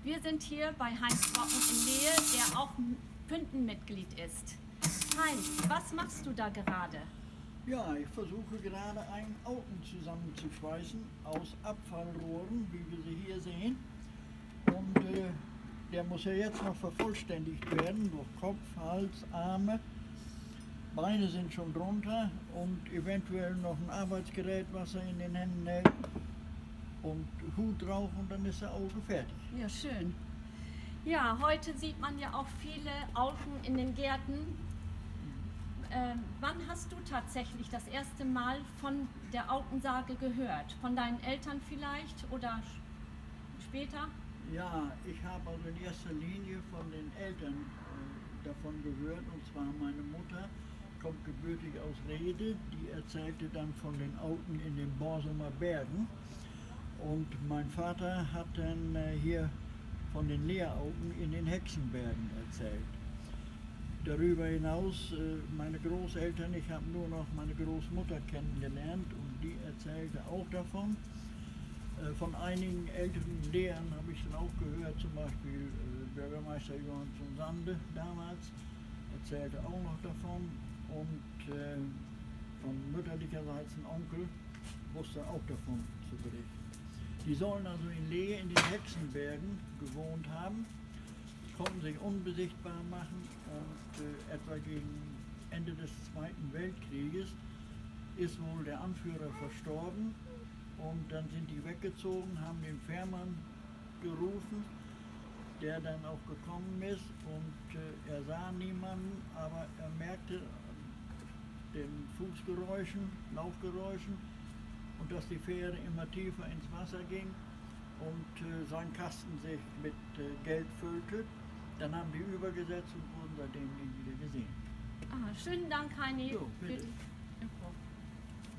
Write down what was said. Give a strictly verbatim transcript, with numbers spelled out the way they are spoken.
Wir sind hier bei Heinz Brocken in Lehe, der auch Pündenmitglied ist. Heinz, was machst du da gerade? Ja, ich versuche gerade einen Auken zusammenzuschweißen aus Abfallrohren, wie wir sie hier sehen. Und äh, der muss ja jetzt noch vervollständigt werden durch Kopf, Hals, Arme. Beine sind schon drunter und eventuell noch ein Arbeitsgerät, was er in den Händen hält. Und Hut drauf und dann ist der Auke fertig. Ja, schön. Ja, heute sieht man ja auch viele Auken in den Gärten. Ähm, wann hast du tatsächlich das erste Mal von der Aukensage gehört? Von deinen Eltern vielleicht oder sch- später? Ja, ich habe also in erster Linie von den Eltern äh, davon gehört. Und zwar meine Mutter kommt gebürtig aus Rede, die erzählte dann von den Auken in den Borsumer Bergen. Und mein Vater hat dann äh, hier von den Leerauken in den Hexenbergen erzählt. Darüber hinaus, äh, meine Großeltern, ich habe nur noch meine Großmutter kennengelernt und die erzählte auch davon. Äh, von einigen älteren Lehrern habe ich dann auch gehört, zum Beispiel äh, Bürgermeister Johann von Sande damals erzählte auch noch davon und äh, von mütterlicherseits ein Onkel wusste auch davon zu berichten. Die sollen also in Lehe in den Hexenbergen gewohnt haben, konnten sich unbesichtbar machen und äh, etwa gegen Ende des Zweiten Weltkrieges ist wohl der Anführer verstorben und dann sind die weggezogen, haben den Fährmann gerufen, der dann auch gekommen ist und äh, er sah niemanden, aber er merkte den Fußgeräuschen, Laufgeräuschen und dass die Fähre immer tiefer ins Wasser ging und äh, sein Kasten sich mit äh, Geld füllte. Dann haben die übergesetzt und wurden seitdem nie wieder gesehen. Ah, schönen Dank, Heini. Jo, bitte.